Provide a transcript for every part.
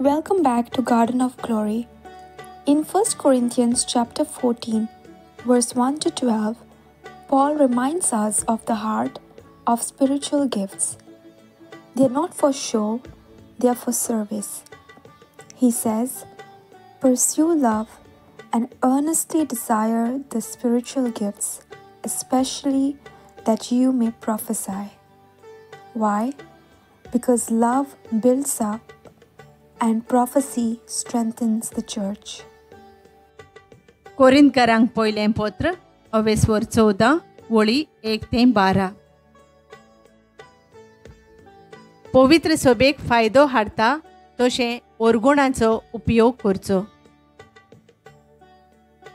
Welcome back to Garden of Glory. In 1 Corinthians chapter 14, verse 1 to 12, Paul reminds us of the heart of spiritual gifts. They are not for show, they are for service. He says, pursue love and earnestly desire the spiritual gifts, especially that you may prophesy. Why? Because love builds up and prophecy strengthens the church. कोरिंदकारांक पयलें पत्र अवेस्वर 14 वळी 1 ते 12. पवित्र सभेक फायदो हाडता तशें ओरगुणाचो उपयोग करचो.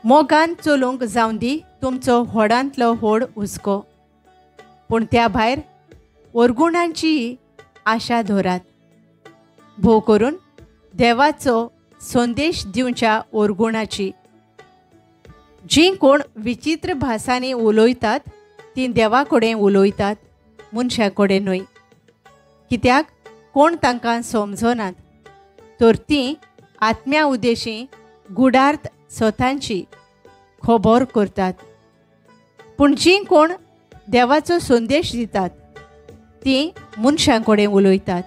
मोगान चलूंक जावं दी तुमचो व्हडांतलो व्हड हुस्को, पूण त्या भायर ओरगुणांची आशा धरात. भोव करून देवाचो संदेश दिवच्या ओरगुणाची. जीं कोण विचित्र भासांनी उलयतात तीं देवा कडेन उलयतात, मनशा कडेन न्हय. कित्याक कोण तांकां समजनात, तर तीं आत्म्या उद्देशी गुडार्थ स्वतांची खबर करतात. पूण जीं कोण देवाचो संदेश दितात तीं मनशां कडेन उलयतात.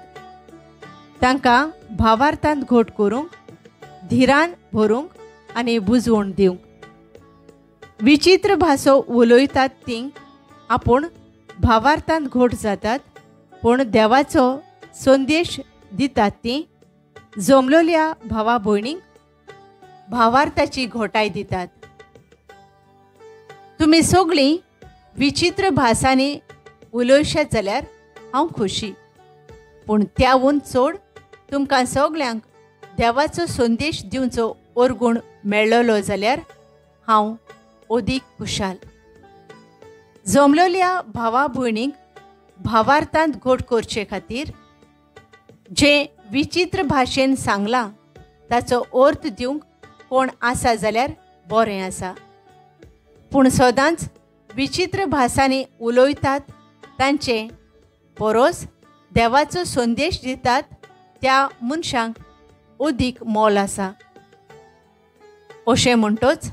तांकां भावार्थांत घट करूंक, धिरान भरूंक आनी बुजवण दिवंक. विचित्र भासो उलयतात तीं आपूण भावार्थांत घट जातात, पूण देवाचो संदेश दितात तीं जमलोल्या भावा भयणींक भावार्थाची घोटाय दितात. तुमी सगळीं विचित्र भासांनी उलयशात जाल्यार हांव खोशी, पूण त्यावून चड तुमकां सगळ्यांक देवाचो संदेश दिवचो ओरगुण मेळ्ळलो जाल्यार हांव अदीक खुशाल. जमलोल्या भावा भयणींक भावार्थांत घट करचे खातीर जें विचित्र भाशेन सांगलां ताचो अर्थ दिवंक कोण आसा जाल्यार बरें आसा. पूण सदांच विचित्र भासांनी उलयतात तांचे परोस देवाचो संदेश दितात त्या मनशांक अदीक मोल आसा. अशें म्हणटच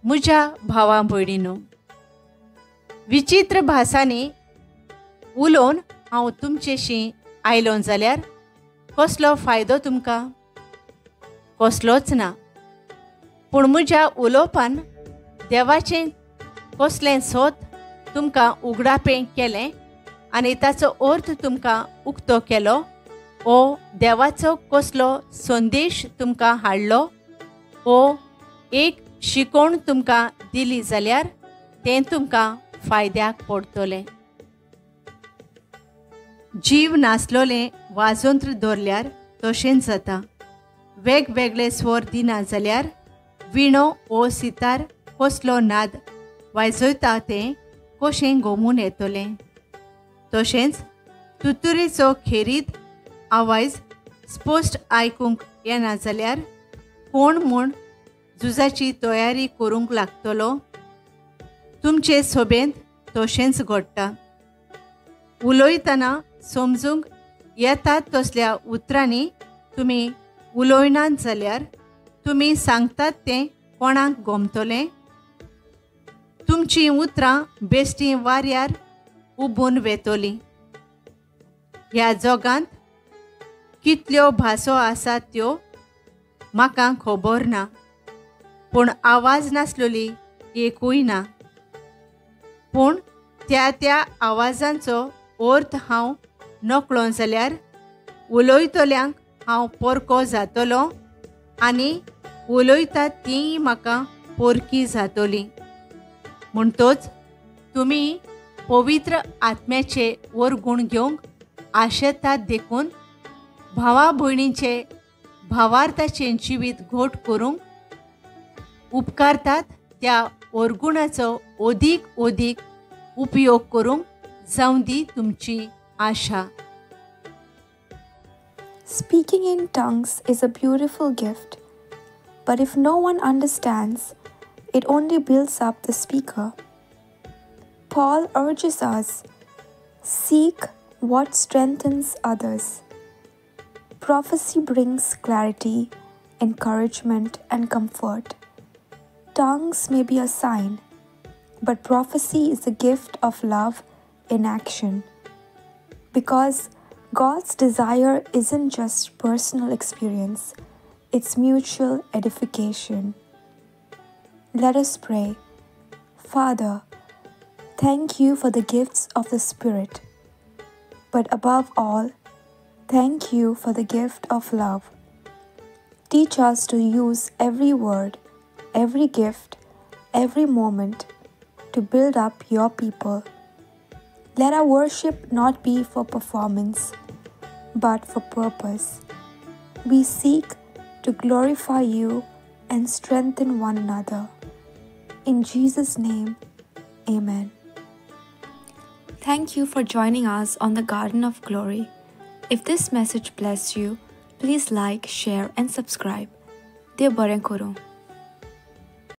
म्हज्या भावा भयणीनो, विचित्र भासांनी उलोवन हांव तुमचेशी आयलो जाल्यार कसलो फायदो तुमकां? कसलोच ना. पूण म्हज्या उलोवपान देवाचें कसलें सोत तुमकां उगडापें केलें आनी ताचो अर्थ तुमकां उक्तो केलो, ओ देवाचो कसलो संदेश तुमकां हाडलो, ओ एक शिकोवण तुमकां दिली जाल्यार तें तुमकां फायद्याक पडटलें. जीव नासलोलें वाजंत्र दवरल्यार तशेंच जाता. वेगवेगळे स्वर दिना जाल्यार विणो ओ सितार कसलो नाद वाजयता तें कशें गोमून येतलें. तशेंच तुतुरीचो खेरीत आवाज स्पश्ट आयकूंक येना जाल्यार कोण म्हूण झुजाची तयारी करूंक लागतलो. तुमचे सभेंत तशेंच घडटा. उलयतना समजूंक येतात तसल्या उतरांनी तुमी उलयनात जाल्यार तुमी सांगतात तें कोणाक गोमतलें? तुमचीं उतरां बेश्टीं वाऱ्यार उबून वेतलीं. ह्या जगांत कितल्यो भासो आसात त्यो म्हाका खबर ना, पूण आवाज नासलोली एकूय ना. पूण त्या त्या आवाजांचो अर्थ हांव नकळो जाल्यार उलयतल्यांक हांव पोरको जातलो आनी उलयतात तींय म्हाका पोरकी जातली. म्हणटच तुमी पवित्र आत्म्याचे वरगुण घेवंक आशेतात देखून भावा भयणींचे भावार्थाचें जिवीत घट करूंक उपकारतात त्या ओरगुणाचो अदीक अदीक उपयोग करूंक जावं दी तुमची आशा. Speaking in tongues is a beautiful gift, but if no one understands, it only builds up the speaker. Paul urges us, seek what strengthens others. Prophecy brings clarity, encouragement, and comfort. Tongues may be a sign, but prophecy is a gift of love in action. Because God's desire isn't just personal experience, it's mutual edification. Let us pray. Father, thank you for the gifts of the Spirit, but above all, thank you for the gift of love. Teach us to use every word, every gift, every moment to build up your people. Let our worship not be for performance, but for purpose. We seek to glorify you and strengthen one another. In Jesus' name, amen. Thank you for joining us on the Garden of Glory. If this message blessed you, please like, share, and subscribe. Dev बरें करूं.